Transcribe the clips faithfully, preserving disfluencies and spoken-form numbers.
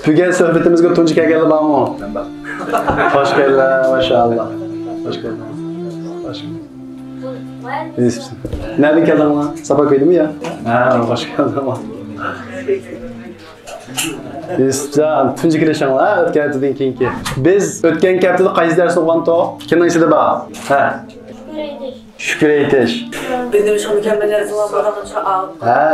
بۈگۈن سۆھبىتىمىزگە تۇنجى كەلگەنلەر بارمۇ؟ خوش كەلدىڭلار، ماشائاللا. خوش كەلدىڭلار. خوش كەلدىڭلار. نەدىن كەلدىڭلار؟ ساپا كۆيدىمۇ يا؟ ھە، خوش كەلدىڭلار. يۈسۈپجان، تۇنجى كېلىشىڭلار، ھە، ئۆتكەن ھەپتىدىن كېيىنكى. بىز ئۆتكەنكى ھەپتىدە قايسى دەرسنى ئوقۇغانتۇق؟ كىمنىڭ ئىچىدە بار؟ ھە. شۈكۈر ئېيتىش. بىز نېمە ئۈچۈن مۇكەممەل يارىتىلغان بولغان ئىنسان؟ ھە.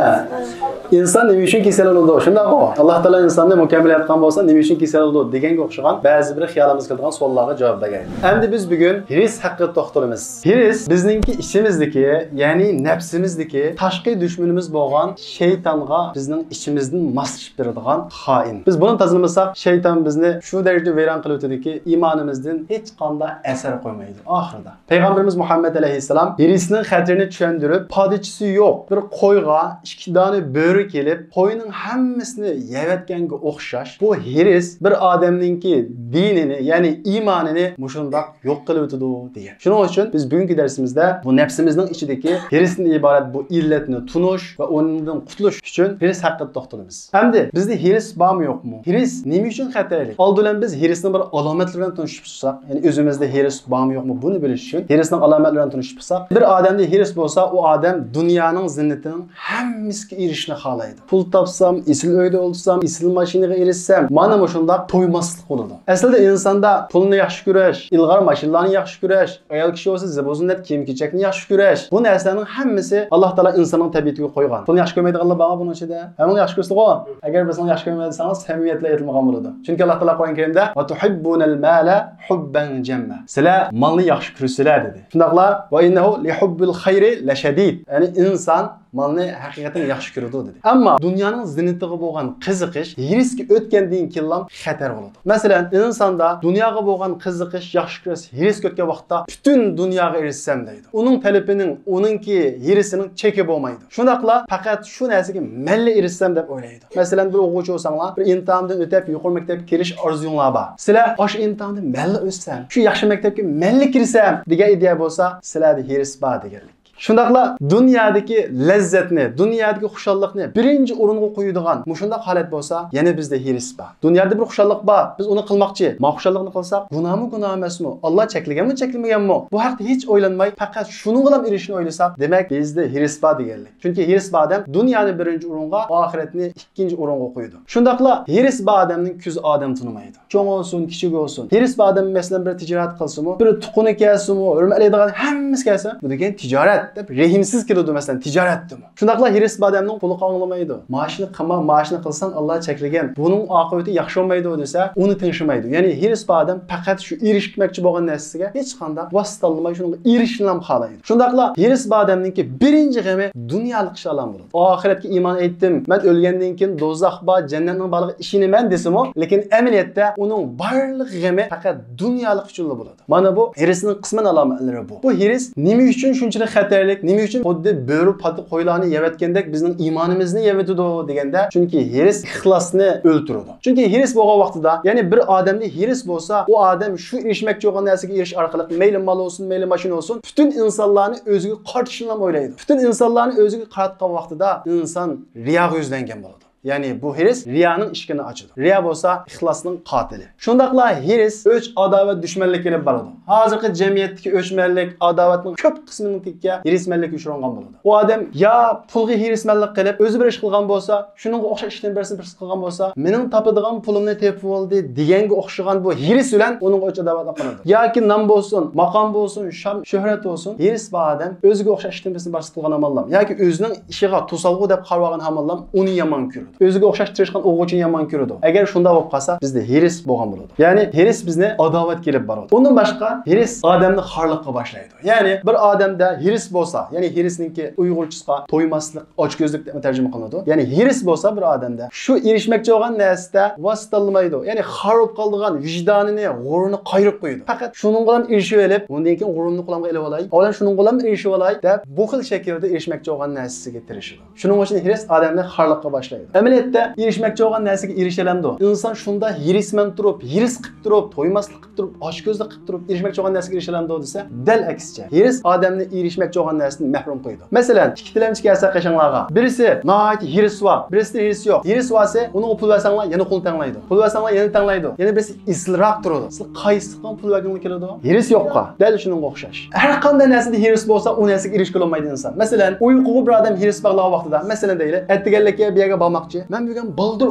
ئىنسان نېمە ئۈچۈن كېسەل بولىدۇ؟ شۇنداققۇ؟ ئاللا تائالا ئىنساننى مۇكەممەل ياراتقان بولسا، نېمە ئۈچۈن كېسەل بولىدۇ دېگەنگە ئوخشىغان بەزى بىر خىيالىمىزغا كېلىدىغان سوئاللارغا جاۋاب بەرگەيلى. ئەمدى بىز بۈگۈن ھىرىس ھەققىدە توختىلىمىز. ھىرىس بىزنىڭكى ئىچىمىزدىكى، يەنى نەپسىمىزدىكى تاشقى دۈشمىنىمىز بولغان شەيتانغا بىزنىڭ ئىچىمىزدىن ماسلىشىپ بېرىدىغان خائىن. بىز بۇنى تازىلىمىساق، شەيتان بىزنى شۇ دەرىجىدە ۋەيران قىلىۋېتىدۇكى، ئىمانىمىزدىن ھېچقانداق ئەسەر قويمايدۇ ئاخىرىدا. پەيغەمبىرىمىز مۇھەممەد ئەلەيھىسسالام ھىرىسنىڭ خەتىرىنى چۈشەندۈرۈپ، پادىچىسى يوق بىر قويغا ئىككى دانە بۆرە كېلىپ، قوينىڭ ھەممىسىنى يەۋەتكەنگە ئوخشاش، بۇ ھىرىس بىر ئادەمنىڭكى دىنىنى، يەنى ئىمانىنى مۇشۇنداق يوق قىلىۋېتىدۇ دېگەن. شۇنىڭ ئۈچۈن بىز بۈگۈنكى دەرسىمىزدە بۇ نەپسىمىزنىڭ ئىچىدىكى ھىرىستىن ئىبارەت بۇ ئىللەتنى تونۇش ۋە ئۇنىڭدىن قۇتۇلۇش ئۈچۈن ھىرىس ھەققىدە توختىلىمىز. ئەمدى بىزدە ھىرىس بارمۇ يوقمۇ؟ ھىرىس نېمە ئۈچۈن خەتەرلىك؟ ئالدى بىلەن بىز ھىرىسنىڭ بىر ئالامەتلىرى بىلەن تونۇشۇپ چىقساق، يەنى ئۆزىمىزدە ھىرىس بارمۇ يوقمۇ، بۇنى بىلىش ئۈچۈن ھىرىسنىڭ ئالامەتلىرى بىلەن تونۇشۇپ چىقساق، بىر ئادەمدە ھىرىس بولسا، ئۇ ئادەم دۇنيانىڭ زىننىتىنىڭ ھەممىسىگە ئېرىشىشنى خالايدۇ. پۇل تاپسام، ئېسىل ئۆيدە ئولتۇرسام، ئېسىل ماشىنىغا ئېرىشسەم، مانا مۇشۇنداق تويماسلىق بولىدۇ. ئەسلىدە ئىنساندا پۇلنى ياخشى كۆرۈش، ئىلغار ماشىنىلارنى ياخشى كۆرۈش، ئايال كىشى بولسا زىبۇ زىننەت كىيىم-كېچەكنى ياخشى كۆرۈش. بۇ نەرسىلەرنىڭ ھەممىسى ئاللا تائالا ئىنساننىڭ تەبىئىتىگە قويغان. پۇلنى ياخشى كۆرمەيدىغانلار بارمۇ بۇنىڭ ئىچىدە؟ ھەممىڭلار ياخشى كۆرىسىلەرغۇ؟ ئەگەر بىر سىڭ ياخشى كۆرمەيدىسەڭلار، سەمىمىيەت بىلەن ئېيتىلمىغان بولىدۇ. چۈنكى ئاللا تائالا قۇرئان كەرىمدە، «وتحبون المال حبا جما». سىلەر مالنى ياخشى كۆرىسىلەر دېدى. شۇنداقلا، «وإنه لحب الخير لشديد». يەنى ئىنسان مالنى ھەقىقەتەن ياخشى كۆرىدۇ دېدى. ئەمما دۇنيانىڭ زىننىتىغا بولغان قىزىقىش ھىرىسكە ئۆتكەندىن كېيىنلا خەتەر بولىدۇ. مەسىلەن، ئىنساندا دۇنياغا بولغان قىزىقىش ياخشى كۆرسە، ھىرىس ئۆتكەن ۋاقىتتا پۈتۈن دۇنياغا ئېرىشسەم دەيدۇ. ئۇنىڭ تەلىپىنىڭ، ئۇنىڭكى ھىرىسىنىڭ چېكى بولمايدۇ. شۇنداقلا پەقەت شۇ نەرسىگە مەنلا ئېرىشسەم دەپ ئويلايدۇ. مەسىلەن، بىر ئوقۇغۇچى بولساڭلار، بىر ئىمتىھاندىن ئۆتۈپ، يۇقىرى مەكتەپكە كىرىش ئارزۇيۇڭلار بار. سىلەر ئاشۇ ئىمتىھاندا مەنلا ئۆتسەم، شۇ ياخشى مەكتەپكە مەنلا كىرسەم دېگەن ئىدىيە بولسا، سىلەردە ھىرىس بار دېگەنلىك. شۇنداقلا دۇنيادىكى لەززەتنى، دۇنيادىكى خۇشاللىقنى بىرىنچى ئورۇنغا قويىدىغان مۇشۇنداق ھالەت بولسا، يەنە بىزدە ھىرىس بار. دۇنيادا بىر خۇشاللىق بار، بىز ئۇنى قىلماقچى. ما خۇشاللىقنى قىلساق، گۇناھمۇ گۇناھ ئەمەسمۇ؟ ئاللا چەكلىگەنمۇ چەكلىمىگەنمۇ؟ بۇ ھەقتە ھېچ ئويلانماي، پەقەت شۇنىڭغىلا ئېرىشىشنى ئويلىساق، دېمەك، بىزدە ھىرىس بار دېگەنلىك. چۈنكى ھىرىس بار ئادەم دۇنيانى بىرىنچى ئورۇنغا، ئاخىرەتنى ئىككىنچى ئورۇنغا قويىدۇ. شۇنداقلا ھىرىس بار ئادەمنىڭ كۆزى ئادەم تونۇمايدۇ. چوڭ بولسۇن، كىچىك بولسۇن. ھىرىس بار ئادەم، مەسىلەن، بىر تىجارەت قىلسىمۇ، بىر تۇغقىنى كەلسىمۇ، ھۆرمەتلەيدىغان ھەممىسى كەلسە، بۇ دېگەن تىجارەت دەپ رەھىمسىز كېلىدۇ، مەسىلەن، تىجارەتتىمۇ. شۇنداقلا ھىرىس بار ئادەمنىڭ پۇلىغا ئاڭلىمايدۇ. مائاشنى قىلما، مائاشنى قىلساڭ، ئاللا چەكلىگەن. بۇنىڭ ئاقىۋىتى ياخشى بولمايدۇ دېسە، ئۇنى تىڭشىمايدۇ. يەنى ھىرىس بار ئادەم پەقەت شۇ ئېرىشمەكچى بولغان نەرسىسىگە ھېچقانداق ۋاسىتە تاللىماي، شۇنىڭغا ئېرىشىشنىلا خالايدۇ. شۇنداقلا ھىرىس بار ئادەمنىڭكى بىرىنچى غېمى دۇنيالىق ئىشلار بولىدۇ. ئاخىرەتكە ئىمان ئېيتتىم، مەن ئۆلگەندىن كېيىن دوزاخ بار، جەننەتنىڭ بارلىقىغا ئىشىنىمەن دېسىمۇ، لېكىن ئەمەلىيەتتە ئۇنىڭ بارلىق غېمى پەقەت دۇنيالىق ئۈچۈنلا بولىدۇ. مانا بۇ ھىرىسنىڭ قىسمەن ئالامەتلىرى بۇ. بۇ ھىرىس نېمە ئۈچۈن شۇنچىلىك خەتەرلىك، نېمە ئۈچۈن خۇددى بۆرە پادا قويلارنى يەۋەتكەندەك بىزنىڭ ئىمانىمىزنى يەۋېتىدۇ دېگەندە، چۈنكى ھىرىس ئىخلاسنى ئۆلتۈرىدۇ. چۈنكى ھىرىس بولغان ۋاقتىدا، يەنى بىر ئادەمدە ھىرىس بولسا، ئۇ ئادەم شۇ ئېرىشمەكچى بولغان نەرسىگە ئېرىشىش ئارقىلىق، مەيلى مال بولسۇن، مەيلى ماشىنا بولسۇن، پۈتۈن ئىنسانلارنى ئۆزىگە قارىتىشنىلا ئويلايدۇ. پۈتۈن ئىنسانلارنى ئۆزىگە قاراتقان ۋاقتىدا ئىنسان رىياغا يۈزلەنگەن بولىدۇ. يەنى بۇ ھىرىس رىيانىڭ ئىشىكىنى ئاچىدۇ. رىيا بولسا ئىخلاسنىڭ قاتىلى. شۇنداقلا ھىرىس ئۆچ، ئاداۋەت، دۈشمەنلىككە ئېلىپ بارىدۇ. ھازىرقى جەمئىيەتتىكى ئۆچمەنلىك، ئاداۋەتنىڭ كۆپ قىسمىنىڭ تېگىگە ھىرىسمەنلىككە ئۇچرىغان بولىدۇ. ئۇ ئادەم يا پۇلغا ھىرىسمەنلىك قىلىپ، ئۆزى بىر ئىش قىلغان بولسا، شۇنىڭغا ئوخشاش ئىشتىن بىرسىنى بىرسى قىلغان بولسا، مېنىڭ تاپىدىغان پۇلۇمنى تېپىۋالدى دېگەنگە ئوخشىغان بۇ ھىرىس بىلەن ئۇنىڭغا ئۆچ ئاداۋەتلىك قىلىدۇ. ياكى نام بولسۇن، ماقام بولسۇن، شان، شۆھرەت بولسۇن، ھىرىس بار ئادەم ئۆزىگە ئوخشاش ئىشتىن بىرسىنى بىرسى قىلغان ئاماللام ياكى ئۆزىنىڭ ئىشىغا توسالغۇ دەپ قارىۋالغان ئاماللام ئۇنى يامان كۆرىدۇ. ئۆزىگە ئوخشاش تىرىشقان ئوقۇغۇچىنى يامان كۆرىدۇ. ئەگەر شۇنداق بولۇپ قالسا، بىزدە ھىرىس بولغان بولىدۇ. يەنى ھىرىس بىزنى ئاداۋەتكە ئېلىپ بارىدۇ. ئۇندىن باشقا، ھىرىس ئادەمنى خارلىققا باشلايدۇ. يەنى بىر ئادەمدە ھىرىس بولسا، يەنى ھىرىسنىڭكى ئۇيغۇرچىسىغا تويماسلىق، ئاچكۆزلۈك دەپمۇ تەرجىمە قىلىنىدۇ. يەنى ھىرىس بولسا بىر ئادەمدە، شۇ ئېرىشمەكچى بولغان نەرسىدە ۋاسىتە تاللىمايدۇ. يەنى خار بولۇپ قالىدىغان ۋىجدانىنى، غۇرۇرىنى قايرىپ قويىدۇ. پەقەت شۇنىڭغىلا ئېرىشىۋېلىپ، بۇندىن كېيىن غۇرۇرۇمنى قولۇمغا ئېلىۋالاي، ئاۋۋال شۇنىڭغىلا ئېرىشىۋالاي دەپ، بۇ خىل شەكىلدە ئېرىشمەكچى بولغان نەرسىسىگە تىرىشىدۇ. شۇنىڭ ئۈچۈن ھىرىس ئادەمنى خارلىققا باشلايدۇ. ئەمەلىيەتتە ئېرىشمەكچى بولغان نەرسىگە ئېرىشەلەمدۇ؟ ئىنسان شۇنداق ھېرىسمەن تۇرۇپ، ھېرىس قىلىپ تۇرۇپ، تويماسلىق قىلىپ تۇرۇپ، ئاچكۆزلۈك قىلىپ تۇرۇپ ئېرىشمەكچى بولغان نەرسىگە ئېرىشەلەمدۇ دېسە، دەل ئەكسىچە. ھېرىس ئادەمنى ئېرىشمەكچى بولغان نەرسىدىن مەھرۇم قويىدۇ. مەسىلەن، ئىككى تىلەمچى كەلسە قېشىڭلارغا. بىرسى ناھايىتى ھېرىسى بار، بىرسىدە ھېرىسى يوق. ھېرىسى بارسى ئۇنىڭغا پۇل بەرسەڭلار يەنە قولىنى تەڭلەيدۇ. پۇل بەرسەڭلار يەنە تەڭلەيدۇ. يەنە بىرسى ئېسىلراق تۇرىدۇ. سىلەر قايسىغا پۇل بەرگىڭلار كېلىدۇ؟ ھېرىس يوققا. دەل شۇنىڭغا ئوخشاش. ھەر قانداق نەرسىدە ھېرىس بولسا، ئۇ نەرسىگە ئېرىشكىلى بولمايدۇ ئىنسان. مەسىلەن، ئۇيقۇغا بىر ئادەم ھېرىس باغلىغان ۋاقتىدا، مەسىلەن دەيلى، ئەتىگەنلىككە بۇ يەرگە بارماقچى، مەن بۈگۈن بالدۇر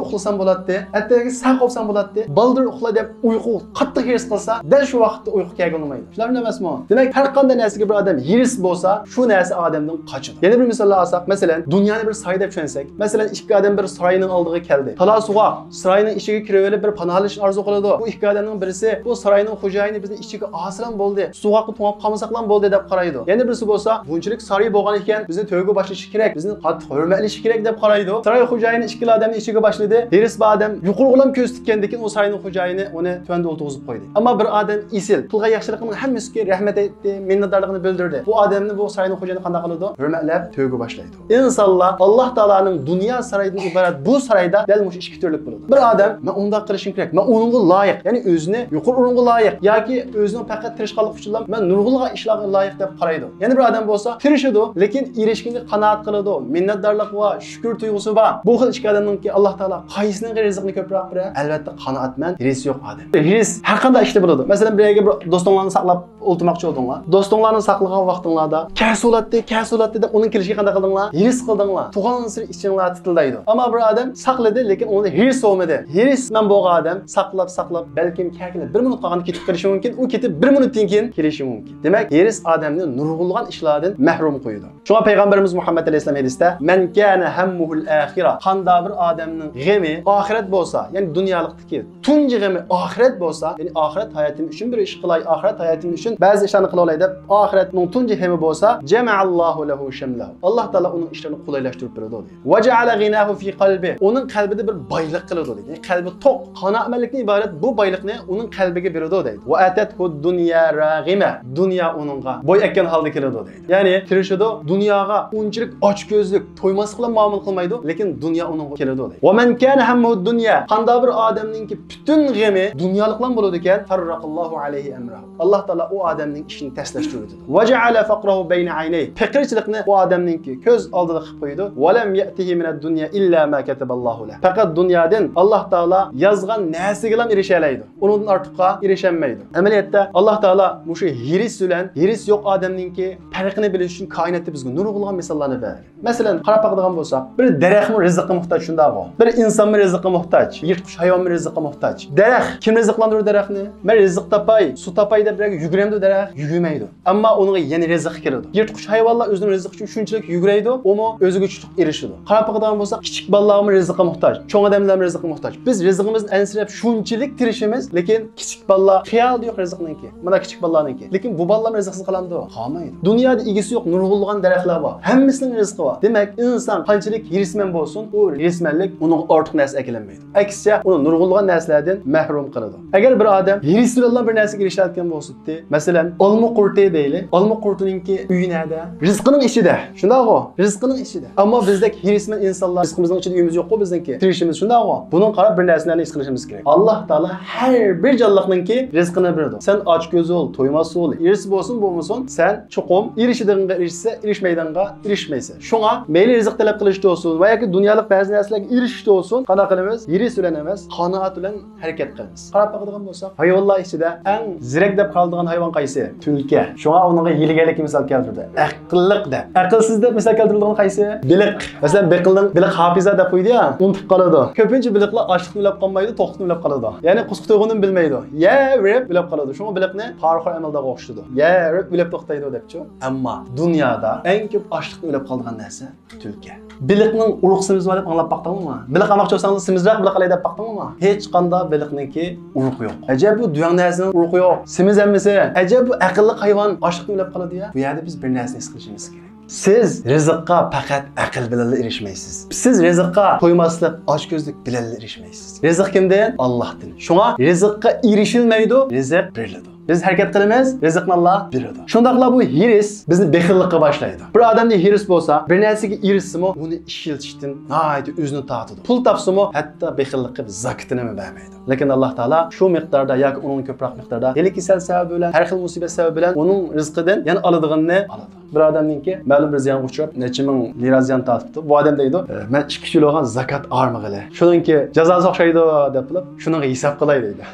ئۇخلىسام بولاتتى، ئەتىگەنگە سەل قوپسام بولاتتى، بالدۇر ئۇخلا دەپ ئۇيقۇغا قاتتىق ھېرىس قىلسا، دەل شۇ ۋاقىتتا ئۇيقۇ كەلگىلى بولمايدۇ. شۇنداق ئەمەسمۇ؟ دېمەك، ھەر قانداق نەرسىگە بىر ئادەم ھېرىس بولسا، شۇ نەرسە ئادەمدىن قاچىدۇ. يەنە بىر مىساللار ئالساق، مەسىلەن، دۇنيانى بىر ساراي دەپ چۈشەنسەك، مەسىلەن، ئىككى ئادەم بىر ساراينىڭ ئالدىغا كەلدى. تالا سوغۇق، ساراينىڭ ئىچىگە كىرىۋېلىپ بىر پاناھلىنىشنى ئارزۇ قىلىدۇ. بۇ ئىككى ئادەمنىڭ بىرسى، بۇ ساراينىڭ خوجايىنى بىزنى ئىچىگە ئالسىلا بولدى، سوغۇققا توڭلاپ قالمىساقلا بولدى دەپ قارايدۇ. يەنە بىرسى بولسا، بۇنچىلىك ساراي بولغان ئىكەن، بىزنى تۆرگە باشلىشى كېرەك، بىزنى قاتتىق ھۆرمەتلىشى كېرەك دەپ قارايدۇ. ساراي خوجايىنى ئىككىلا ئادەمنى ئىچىگە باشلىدى. ھېرىس بار ئادەم يۇقىرىغىلا كۆز تىككەندىكىن، ئۇ ساراينىڭ خوجايىنى ئۇنى تۆۋەندە ئولتۇرغۇزۇپ قويدى. ئەمما بىر ئادەم ئېسىل، قىلغان ياخشىلىقىنىڭ ھەممىسىگە رەھمەت ئېيتتى، مىننەتدارلىقىنى بىلدۈردى. بۇ ئادەمنى بۇ ساراينىڭ خوجايىنى قانداق قىلىدۇ؟ ھۆرمەتلەپ تۆرگە باشلايدۇ. ئىنسانلار ئاللا تائالانىڭ دۇنيا سارايىدىن ئىبارەت بۇ سارايدا دەل مۇشۇ ئىككى تۈرلۈك بولىدۇ. بىر ئادەم، مەن ئۇنداق قىلىشىم كېرەك، مەن ئۇنىڭغا لايىق، يەنى ئۆزىنى يۇقىرى ئورۇنغا لايىق ياكى ئۆزىنىڭ پەقەت تىرىشقانلىقى ئۈچۈنلا مەن نۇرغۇنلىغان ئىشلارغا لايىق دەپ قارايدۇ. يەنە بىر ئادەم بولسا تىرىشىدۇ، لېكىن ئېرىشكەنگە قانائەت قىلىدۇ، مىننەتدارلىقى بار، شۈكۈر تۇيغۇسى بار. بۇ خىل ئىككى ئادەمنىڭكى ئاللا تائالا قايسىنىڭغا رىزقىنى كۆپرەك بېرەر؟ ئەلۋەتتە، قانائەتمەن، ھېرىسى يوق ئادەم. ھېرىس ھەر قانداق ئىشتا بولىدۇ. مەسىلەن، بىر يەرگە بىر دوستۇڭلارنى ساقلاپ ئولتۇرماقچى بولدۇڭلار. دوستۇڭلارنى ساقلىغان ۋاقتىڭلاردا، كەلسە بولاتتى، كەلسە بولاتتى دەپ ئۇنىڭ كېلىشىگە قانداق قىلدىڭلار؟ ھېرىس قىلدىڭلار. تۇغانسېرى ئىچىڭلار تىتىلدايدۇ. ئەمما بىر ئادەم ساقلىدى، لېكىن ئۇنىڭدا ھېرىس بولمىدى. ھېرىسمەن بولغان ئادەم ساقلاپ، ساقلاپ، بەلكىم كەلگىلى بىر مىنۇت قالغاندا كېتىپ قېلىشى مۇمكىن، ئۇ كېتىپ بىر مىنۇتتىن كېيىن كېلىشى مۇمكىن. دېمەك، ھېرىس ئادەمنى نۇرغۇنلىغان ئىشلاردىن مەھرۇم قويىدۇ. شۇڭا پەيغەمبىرىمىز مۇھەممەد ئەلەيھىسسالام ھەدىستە، مەن كانە ھەممۇھۇل ئاخىرە، قانداق بىر ئادەمنىڭ غېمى ئاخىرەت بولسا، يەنى دۇنيالىقتىكى تۇنجى غېمى ئاخىرەت بولسا، يەنى ئاخىرەت ھاياتىم ئۈچۈن بىر ئىش قىلاي، ئاخىرەت ھاياتىم ئۈچۈن بەزى ئىشلارنى قىلىۋالاي دەپ ئاخىرەتنىڭ تۇنجى غېمى بولسا، جەمەئەللاھۇ لەھۇ شەملەھۇ، ئاللا تائالا ئۇنىڭ ئىشلىرىنى قولايلاشتۇرۇپ بېرىدۇ دەيدۇ. ۋەجەئەلە غىناھۇ فى قەلبى، ئۇنىڭ قەلبىدە بىر بايلىق قىلىدۇ دەيدۇ. يەنى قەلبى توق، قانائەتمەنلىكتىن ئىبارەت بۇ بايلىقنى ئۇنىڭ قەلبىگە بېرىدۇ دەيدۇ. ۋە ئەتەتھۇ دۇنيا راغىمە، دۇنيا ئۇنىڭغا بوي ئەككەن ھالدا كېلىدۇ دەيدۇ. يەنى تىرىشىدۇ، دۇنياغا ئۇنچىلىك ئاچكۆزلۈك، تويماسلىق بىلەن مۇئامىلە قىلمايدۇ، لېكىن دۇنيا ئۇنىڭغا كېلىدۇ دەيدۇ. ۋە مەن كانە ھەممۇھۇ دۇنيا، قانداق بىر ئادەمنىڭكى پۈتۈن غېمى دۇنيالىقلا بولىدىكەن، فەررەقەللاھۇ ئەلەيھى ئەمرەھۇ، ئاللا تائالا ئۇ ئادەمنىڭ ئىشىنى تەسلەشتۈرۈۋېتىدۇ. ۋەجەئەلە فەقرەھۇ بەينە ئەينەيھ، پېقىرچىلىقنى ئۇ ئادەمنىڭكى كۆز ئالدىدا قىلىپ قويىدۇ. ۋەلەم يەتىھى مىنەد دۇنيا ئىللا ما كەتەبەللاھۇ لەھ، پەقەت دۇنيادىن ئاللا تائالا يازغان نەرسىگىلا ئېرىشەلەيدۇ. ئۇنىڭدىن ئارتۇققا ئېرىشەلمەيدۇ. ئەمەلىيەتتە ئاللا تائالا مۇشۇ ھېرىس بىلەن ھېرىس يوق ئادەمنىڭكى پەرقىنى بىلىش ئۈچۈن كائىناتتا بىزگە نۇرغۇنلىغان مىساللارنى بەرگەن. مەسىلەن، قاراپ باقىدىغان بولساق، بىر دەرەخمۇ رىزىققا موھتاج، شۇنداقغۇ؟ بىر ئىنسانمۇ رىزىققا موھتاج، يىرتقۇچ ھايۋانمۇ رىزىققا موھتاج. دەرەخ، كىم رىزىقلاندۇرىدۇ دەرەخنى؟ مەن رىزىق تاپاي، سۇ تاپاي دەپ بىر يەرگە يۈگۈرەمدۇ دەرەخ؟ يۈگۈرمەيدۇ. ئەمما ئۇنىڭغا يەنە رىزىق كېلىدۇ. يىرتقۇچ ھايۋانلار ئۆزىنىڭ رىزقى ئۈچۈن شۇنچىلىك يۈگۈرەيدۇ، ئۇمۇ ئۆزىگە چۈشلۈك ئېرىشىدۇ. قاراپ باقىدىغان بولساق، كىچىك بالىلارمۇ رىزىققا موھتاج، چوڭ ئادەملەرمۇ رىزىققا موھتاج. بىز رىزقىمىزدىن ئەنسىرەپ شۇنچىلىك تىرىشىمىز، لېكىن كىچىك بالىلار خىيالىدا يوق رىزىقنىڭكى. مانا كىچىك بالىلارنىڭكى. لېكىن بۇ بالىلارمۇ رىزىقسىز قالامدۇ؟ قالمايدۇ. دۇنيادا ئىگىسى يوق نۇرغۇنلىغان دەرەخلەر بار. ھەممىسىنىڭ رىزقى بار. دېمەك، ئىنسان قانچىلىك ھېرىسمەن بولسۇن، ئۇ ھېرىسمەنلىك ئۇنىڭغا ئارتۇق نەرسە ئەكېلەلمەيدۇ. ئەكسىچە، ئۇنى نۇرغۇنلىغان نەرسىلەردىن مەھرۇم قىلىدۇ. ئەگەر بىر ئادەم ھېرىس بىلەنلا بىر نەرسىگە ئېرىشەلىگەن بولسىدى، مەسىلەن، ئالما قۇرتى دەيلى. ئالما قۇرتىنىڭكى ئۆيى نەدە؟ رىزقىنىڭ ئىچىدە. شۇنداقغۇ؟ رىزقىنىڭ ئىچىدە. ئەمما بىزدەك ھېرىسمەن ئىنسانلار، رىزقىمىزنىڭ ئىچىدە ئۆيىمىز يوققۇ بىزنىڭكى؟ تىرىشىمىز، شۇنداقغۇ؟ بۇنىڭغا قاراپ بىر نەرسىلەرنى ھېس قىلىشىمىز كېرەك. ئاللا تائالا ھەر بىر جانلىقنىڭكى رىزقىنى بېرىدۇ. سەن ئاچكۆز بول، تويماس بول، ھېرىس بولسۇن بولمىسۇن، سەن چوقۇم ئېرىشىدىغىنغا ئېرىشىسەن، ئېرىشمەيدىغىنغا ئېرىشمەيسەن. شۇڭا مەيلى رىزىق تەلەپ قىلىشتا بولسۇن ۋە ياكى دۇنيالىق بەزى نەرسىلەرگە ئېرىشىشتە بولسۇن، قانداق قىلىمىز؟ ھېرىس بىلەن ئەمەس، قانائەت بىلەن ھەرىكەت قىلىمىز. قاراپ باقىدىغان بولساق، ھايۋانلار ئىچىدە ئەڭ زېرەك دەپ قارىلىدىغان ھايۋان قايسى؟ تۈلكە. شۇڭا ئۇنىڭغا ھىيلىگەرلىككە مىسال كەلتۈردى. ئەقىللىق دەپ. ئەقىلسىز دەپ مىسال كەلتۈرۈلىدىغان قايسى؟ بېلىق. مەسىلەن، بېقىلنىڭ، بېلىق ھاپىزە دەپ قويىدۇ يا، ئۇنتۇپ قالىدۇ. كۆپىنچە بېلىقلار ئاچلىقتىن ئۆلۈپ قالمايدۇ، توقلۇقتىن ئۆلۈپ قالىدۇ. يەنى قۇسقا تۇيغۇنىمۇ بىلمەيدۇ. يەۋېرىپ ئۆلۈپ قالىدۇ. شۇڭا بېلىقنى پارىخور ئەمەلدارغا ئوخشىتىدۇ. يەۋېرىپ ئۆلۈپ توختايدۇ دەپچۇ. ئەمما دۇنيادا ئەڭ كۆپ ئاچلىقتىن ئۆلۈپ قالىدىغان نەرسە تۈلكە. بېلىقنىڭ ئۇرۇق سېمىزى بار دەپ ئاڭلاپ باقتىڭمۇ؟ بېلىق ئالماقچى بولساڭ سېمىزراق بېلىق ئالاي دەپ باقتىڭمۇ؟ ھېچقانداق بېلىقنىڭكى ئۇرۇقى يوق. ئەجەب بۇ دۆۋەڭ نەرسىنىڭ ئۇرۇقى يوق. سېمىز ھەممىسى. ئەجەب بۇ ئەقىللىق ھايۋان ئاچلىقتىن ئۆلۈپ قالىدۇ يا. بۇ يەردە بىز بىر نەرسىنى ھېس قىلىشىمىز كېرەك. سىز رىزىققا پەقەت ئەقىل بىلەنلا ئېرىشمەيسىز. سىز رىزىققا تويماسلىق، ئاچكۆزلۈك بىلەنلا ئېرىشمەيسىز. رىزىق كىمدىن؟ ئاللاھتىن. شۇڭا رىزىققا ئېرىشىلمەيدۇ، رىزىق بېرىلىدۇ. بىز ھەرىكەت قىلىمىز، رىزىقنى ئاللا بېرىدۇ. شۇنداقلا بۇ ھېرىس بىزنى بېخىللىققا باشلايدۇ. بىر ئادەمدە ھېرىس بولسا، بىر نەرسىگە ئېرىشسىمۇ، ئۇنى ئىشلىتىشتىن ناھايىتى ئۆزىنى تارتىدۇ. پۇل تاپسىمۇ، ھەتتا بېخىللىققا زاكىتىنىمۇ بەرمەيدۇ. لېكىن ئاللا تائالا شۇ مىقداردا ياكى ئۇنىڭدىن كۆپرەك مىقداردا ھېلىقى كېسەل سەۋەبى بىلەن، ھەر خىل مۇسىبەت سەۋەبى بىلەن ئۇنىڭ رىزقىدىن يەنە ئالىدىغىنىنى ئالىدۇ. بىر ئادەمنىڭكى مەلۇم بىر زىيانغا ئۇچراپ، نەچچە مىڭ لىرا زىيان تارتىپتۇ. بۇ ئادەم دەيدۇ، «ئە، مەن ئىككى كىلوغا زاكات ئايرىمىغىلى. شۇنىڭكى جازاسى ئوخشايدۇ» دەپ قىلىپ، «شۇنىڭغا ھېساب قىلاي» دەيدۇ.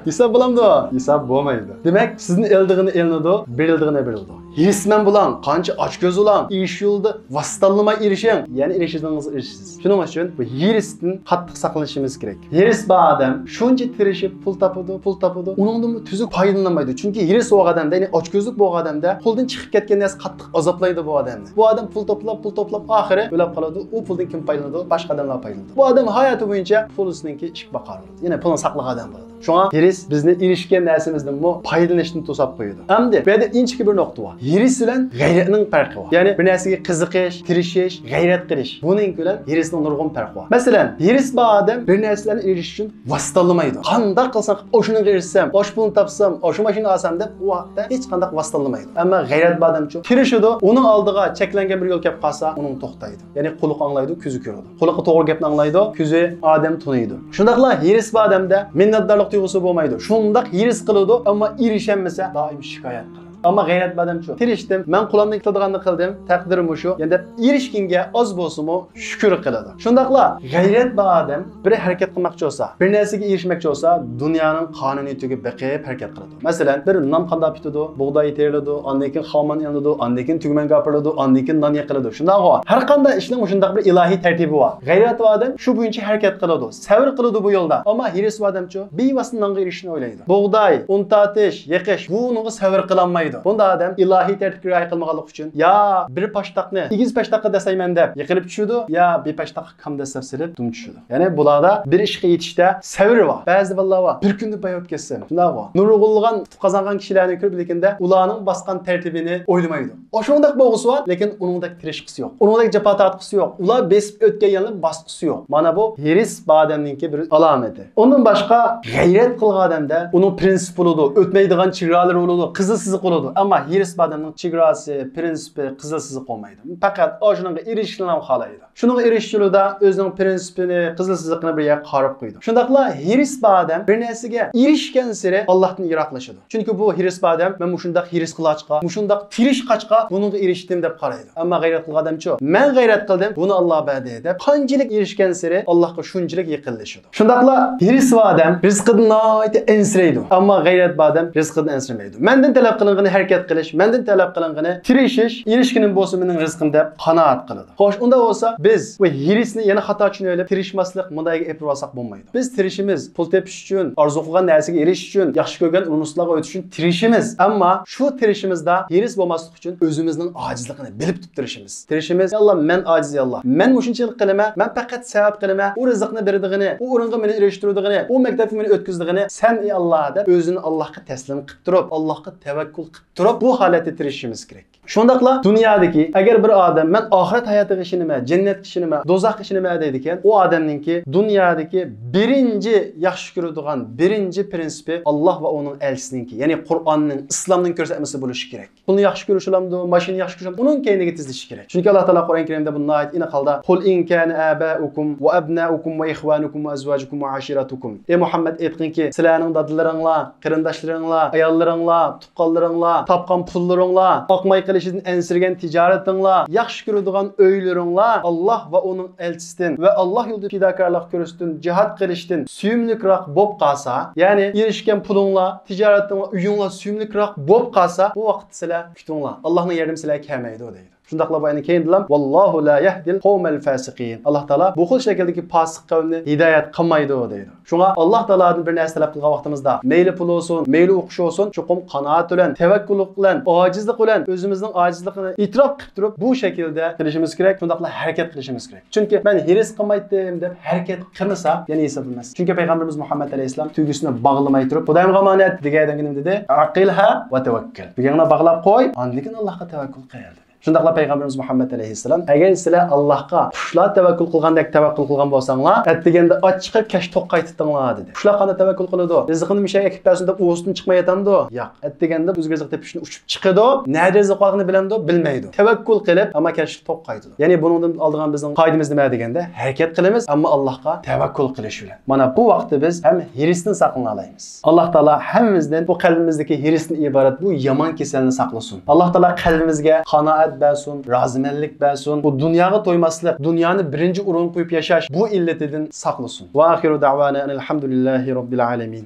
ھېساب بولامدۇ؟ ھېساب بولمايدۇ. دېمەك، سىزدىن ئېلىدىغىنى ئېلىنىدۇ، بېرىلىدىغىنى بېرىلىدۇ. ھېرىسمەن بولۇڭ، قانچە ئاچكۆز بولۇڭ، ئېرىشىش يولىدا ۋاسىتە تاللىماي ئېرىشىڭ، يەنە ئېرىشىدىغىنىڭىزغا ئېرىشىسىز. شۇنىڭ ئۈچۈن بۇ ھېرىستىن قاتتىق ساقلىنىشىمىز كېرەك. ھېرىس بار ئادەم شۇنچە تىرىشىپ پۇل تاپىدۇ، پۇل تاپىدۇ، ئۇنىڭدىنمۇ تۈزۈك پايدىلىنالمايدۇ. چۈنكى ھېرىس بولغان ئادەمدە، يەنى ئاچكۆزلۈك بولغان ئادەمدە قولدىن چىقىپ كەتكەن نەرسە قاتتىق ئازابلايدۇ بۇ ئادەمنى. بۇ ئادەم پۇل توپلاپ، پۇل توپلاپ، ئاخىرى ئۆلۈپ قالىدۇ. ئۇ پۇلدىن كىم پايدىلىنىدۇ؟ باشقا ئادەملەر پايدىلىنىدۇ. بۇ ئادەم ھاياتى بويىچە پۇلىسىنىڭكى ئىشىك باقار بولىدۇ. يەنى پۇلنى ساقلىغان ئادەم بولىدۇ. شۇڭا ھېرىس بىزنى ئېرىشكەن نەرسىمىزدىنمۇ پايدىلىنىشتىن توساپ قويىدۇ. ئەمدى بۇ يەردە ئىنچىكە بىر نۇقتا بار. ھېرىس بىلەن غەيرەتنىڭ پەرقى بار. يەنى بىر نەرسىگە قىزىقىش، تىرىشىش، غەيرەت قىلىش. بۇنىڭ بىلەن ھېرىسنىڭ نۇرغۇن پەرقى بار. مەسىلەن، ھېرىس بار ئادەم بىر نەرسىلەرنى ئېرىشىش ئۈچۈن ۋاسىتە تاللىمايدۇ. قانداق قىلسام، ئاشۇنىڭغا ئېرىشسەم، ئاشۇ پۇلنى تاپسام، ئاشۇ ماشىنىنى ئالسام دەپ، ئۇ ھەقتە ھېچقانداق ۋاسىتە تاللىمايدۇ. ئەمما غەيرەت بار ئادەمچۇ؟ تىرىشىدۇ، ئۇنىڭ ئالدىغا چەكلەنگەن بىر يول كەپ قالسا، ئۇنىڭ توختايدۇ. يەنى قۇلىقى ئاڭلايدۇ، كۆزى كۆرىدۇ. قۇلىقى توغرا گەپنى ئاڭلايدۇ، كۆزى ئادەم تونۇيدۇ. شۇنداقلا ھېرىس بار ئادەمدە مىننەتدارلىق تۇيغۇسى بولمايدۇ. شۇنداق ھېرىس قىلىدۇ، ئەمما ئېرىشەلمىسە دائىم شىكايەت قىلىدۇ. ئەمما غەيرەت بار ئادەمچۇ؟ تىرىشتىم، مەن قولۇمدىن كېلىدىغاننى قىلدىم، تەقدىر مۇشۇ، يەنى دەپ ئېرىشكىنىگە ئاز بولسىمۇ شۈكۈر قىلىدۇ. شۇنداقلا غەيرەت بار ئادەم بىر ھەرىكەت قىلماقچى بولسا، بىر نەرسىگە ئېرىشمەكچى بولسا، دۇنيانىڭ قانۇنىيىتىگە بېقىپ ھەرىكەت قىلىدۇ. مەسىلەن، بىر نان قانداق پۈتىدۇ، بۇغداي تېرىلىدۇ، ئاندىن كېيىن خامان ئېلىنىدۇ، ئاندىن كېيىن تۈگمەنگە ئاپىرىلىدۇ، ئاندىن كېيىن نان يېقىلىدۇ. شۇنداقغۇ؟ ھەر قانداق ئىشنىڭ مۇشۇنداق بىر ئىلاھىي تەرتىپى بار. غەيرەت بار ئادەم شۇ بويىچە ھەرىكەت قىلىدۇ، سەۋر قىلىدۇ بۇ يولدا. ئەمما ھېرىس بار ئادەمچۇ؟ بىۋاسىتە نانغا ئېرىشىشنى ئويلايدۇ. بۇغداي، ئۇن تارتىش، يېقىش، بۇنىڭغا سەۋر قىلالمايدۇ. بۇنداق ئادەم ئىلاھىي تەرتىپكە رىئايە قىلمىغانلىقى ئۈچۈن يا بىر پاشتاقنى ئېگىز پاشتاققا دەسسەيمەن دەپ يىقىلىپ چۈشىدۇ، يا بىر پاشتاققا كام دەسسەپ سېلىپ دۈم چۈشىدۇ. يەنى بۇلاردا بىر ئىشقا يېتىشتە سەۋر بار. بەزى بالىلار بار، بىر كۈندە باياۋ ئۆتكەزسەم، شۇنداقغۇ؟ نۇرغۇنلىغان ئۇتۇق قازانغان كىشىلەرنى كۆرۈپ، لېكىندە ئۇلارنىڭ باسقان تەرتىپىنى ئويلىمايدۇ. ئاشۇنداق بولغۇسى بار، لېكىن ئۇنىڭدەك تىرىشقۇسى يوق. ئۇنىڭدەك جاپا تارتقۇسى يوق. ئۇلار بېسىپ ئۆتكەن يەرنى باسقۇسى يوق. مانا بۇ ھېرىس بار ئادەمنىڭكى بىر ئالامىتى. ئۇندىن باشقا غەيرەت قىلغان ئادەمدە ئۇنىڭ پرىنسىپى بولىدۇ، ئۆتمەيدىغان چېگرالىرى بولىدۇ، قىزىل سىزىق بولىدۇ. ئەمما ھېرىس بار ئادەمنىڭ چېگراسى، پرىنسىپى، قىزىل سىزىق بولمايدۇ. پەقەت ئاشۇنىڭغا ئېرىشىشنىلا خالايدۇ. شۇنىڭغا ئېرىشىش يولىدا ئۆزىنىڭ پرىنسىپىنى، قىزىل سىزىقىنى بىر يەرگە قارىپ قويىدۇ. شۇنداقلا ھېرىس بار ئادەم بىر نەرسىگە ئېرىشكەنسېرى ئاللاھتىن يىراقلىشىدۇ. چۈنكى بۇ ھېرىس بار ئادەم، مەن مۇشۇنداق ھېرىس قىلغاچقا، مۇشۇنداق تىرىشقاچقا بۇنىڭغا ئېرىشتىم دەپ قارايدۇ. ئەمما غەيرەت قىلغان ئادەمچۇ؟ مەن غەيرەت قىلدىم، بۇنى ئاللا بەردى دەپ قانچىلىك ئېرىشكەنسېرى ئاللاھقا شۇنچىلىك يېقىنلىشىدۇ. شۇنداقلا ھېرىس بار ئادەم رىزقىدىن ناھايىتى ئەنسىرەيدۇ. ئەمما غەيرەت بار ئادەم رىزقىدىن ئەنسىرىمەيدۇ. مەندىن تەلەپ قىلىنغىنى ھەرىكەت قىلىش، مەندىن تەلەپ قىلىنغىنى تىرىشىش، ئېرىشكىنىم بولسا مېنىڭ رىزقىم دەپ قانائەت قىلىدۇ. خوش، ئۇنداق بولسا بىز بۇ ھېرىسنى يەنە خاتا چۈشىنىۋېلىپ، تىرىشماسلىق مۇنداققا ئېپىرىۋالساق بولمايدۇ. بىز تىرىشىمىز، پۇل تېپىش ئۈچۈن، ئارزۇ قىلغان نەرسىگە ئېرىشىش ئۈچۈن، ياخشى كۆرگەن ئورۇنلارغا ئۆتۈش ئۈچۈن تىرىشىمىز. ئەمما شۇ تىرىشىمىزدا ھېرىس بولماسلىق ئۈچۈن ئۆزىمىزنىڭ ئاجىزلىقىنى بىلىپ تۇرۇپ تىرىشىمىز. تىرىشىمىز، يا ئاللا، مەن ئاجىز، يا ئاللا. مەن مۇشۇنچىلىك قىلىمەن، مەن پەقەت سەۋەب قىلىمەن. ئۇ رىزىقنى بېرىدىغىنى، ئۇ ئورۇنغا مېنى ئېرىشتۈرىدىغىنى، ئۇ مەكتەپكە مېنى ئۆتكۈزىدىغىنى سەن، ئى ئاللا، دەپ ئۆزىنى ئاللاھقا تەسلىم قىلىپ تۇرۇپ، ئاللاھقا تەۋەككۈل قىلىپ تۇرۇپ، بۇ ھالەتتە تىرىشىشىمىز كېرەك. شۇنداقلا دۇنيادىكى، ئەگەر بىر ئادەم، مەن ئاخىرەت ھاياتىغا ئىشىنىمەن، جەننەتكە ئىشىنىمەن، دوزاخقا ئىشىنىمەن دەيدىكەن، ئۇ ئادەمنىڭكى دۇنيادىكى بىرىنچى ياخشى كۆرىدىغان بىرىنچى پرىنسىپى ئاللا ۋە ئۇنىڭ ئەلچىسىنىڭكى، يەنى قۇرئاننىڭ، ئىسلامنىڭ كۆرسەتمىسى بولۇشى كېرەك. پۇلنى ياخشى كۆرۈشىلامدۇ، ماشىنىنى ياخشى كۆرۈشىلامدۇ، ئۇنىڭ كەينىگە تېزلىشى كېرەك. چۈنكى ئاللا تائالا قۇرئان كەرىمدە بۇنى ناھايىتى ئېنىق ھالدا، قۇل ئىن كانە ئاباؤكۇم ۋە ئابناؤكۇم ۋە ئىخۋانۇكۇم ۋە ئەزۋاجۇكۇم ۋە ئاشىرەتۇكۇم. ئەي مۇھەممەد، ئېيتقىنكى، سىلەرنىڭ دادىلىرىڭلار، قېرىنداشلىرىڭلار، ئاياللىرىڭلار، تۇغقانلىرىڭلار، تاپقان پۇللىرىڭلار، ئاقماي قېلىشىدىن ئەنسىرىگەن تىجارىتىڭلار، ياخشى كۆرىدىغان ئۆيلىرىڭلار، ئاللا ۋە ئۇنىڭ ئەلچىسىدىن ۋە ئاللا يولىدا پىداكارلىق كۆرسىتىشتىن، جىھاد قىلىشتىن سۆيۈملۈكراق بولۇپ قالسا، يەنى ئېرىشكەن پۇلۇڭلار، تىجارىتىڭلار، ئۆيۈڭلار سۆيۈملۈكراق بولۇپ قالسا، بۇ ۋاقىتتا سىلەر كۈتۈڭلار، ئاللانىڭ ياردىمى سىلەرگە كەلمەيدۇ دەيدۇ. شۇنداقلا بۇ ئايەتنىڭ كەينىدىلا، ۋاللاھۇ لا يەھدىل قەۋمەل فاسىقىن. ئاللا تائالا بۇ خىل شەكىلدىكى پاسىق قەۋمنى ھىدايەت قىلمايدۇ دەيدۇ. شۇڭا ئاللا تائالادىن بىر نەرسە تەلەپ قىلغان ۋاقتىمىزدا، مەيلى پۇل بولسۇن، مەيلى ئوقۇش بولسۇن، چوقۇم قانائەت بىلەن، تەۋەككۈللۈك بىلەن، ئاجىزلىق بىلەن ئۆزىمىزنىڭ ئاجىزلىقىنى ئېتىراپ قىلىپ تۇرۇپ، بۇ شەكىلدە قىلىشىمىز كېرەك، شۇنداقلا ھەرىكەت قىلىشىمىز كېرەك. چۈنكى مەن ھېرىس قىلمايتتىم دەپ ھەرىكەت قىلمىسا، يەنە ھېسابلىماس. چۈنكى پەيغەمبىرىمىز مۇھەممەد ئەلەيھىسسالام تۈگىسىنى باغلىماي تۇرۇپ، خۇدايىمغا ئامانەت دېگەندىن كېيىن نېمە دېدى؟ ئەقىلھا ۋە تەۋەككەل. تۈگەڭنى باغلاپ قوي، ئاندىن كېيىن ئاللاھقا تەۋەككۈل قىل دېدى. شۇنداقلا پەيغەمبىرىمىز مۇھەممەد ئەلەيھىسسالام، ئەگەر سىلەر ئاللاھقا قۇشلار تەۋەككۈل قىلغاندەك تەۋەككۈل قىلغان بولساڭلار، ئەتىگەندە ئاچ چىقىپ، كەچ توق قايتىتىڭلار، دېدى. قۇشلار قانداق تەۋەككۈل قىلىدۇ؟ رىزقىنى مۇشۇ يەرگە ئەكىپ بەرسۇن دەپ ئۇۋىسىدىن چىقماي ياتامدۇ؟ ياق. ئەتىگەندە ئۆزىگە رىزىق تېپىشنى ئۇچۇپ چىقىدۇ. نەدە رىزىق بارلىقىنى بىلەمدۇ؟ بىلمەيدۇ. تەۋەككۈل قىلىپ، ئەمما كەچلىك توق قايتىدۇ. يەنى بۇنىڭدىن ئالىدىغان بىزنىڭ قائىدىمىز نېمە دېگەندە، ھەرىكەت قىلىمىز، ئەمما ئاللاھقا تەۋەككۈل قىلىش بىلەن. مانا بۇ ۋاقىتتا بىز ھەم ھېرىستىن ساقلىنالايمىز. ئاللاھ تائالا ھەممىمىزدىن بۇ قەلبىمىزدىكى ھېرىستىن ئىبارەت بۇ يامان كېسەلنى ساقلىسۇن. ئاللاھ تائالا قەلبىمىزگە قانائەت بەرسۇن، رازىمەنلىك بەرسۇن. بۇ دۇنياغا تويماسلىق، دۇنيانى بىرىنچى ئورۇنغا قويۇپ ياشاش، بۇ ئىللىتىدىن ساقلىسۇن. ۋە ئاخىرۇ دەۋانا ئەنىل ھەمدۇلىللاھى رەببىل ئالەمىن.